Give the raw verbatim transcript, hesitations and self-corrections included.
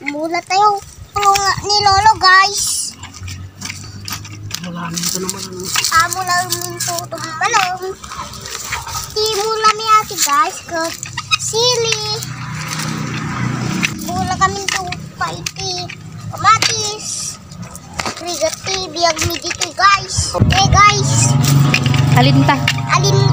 Mula tayo. Tulong ni Lolo, guys. Mula nito naman. Ah, mula minto tumalong. Ti mula mi ati, guys, ket sili. Mula kami to paiti. Kamatis. Rigat ti biag mi dito, guys. Okay, guys. Alinta. Alin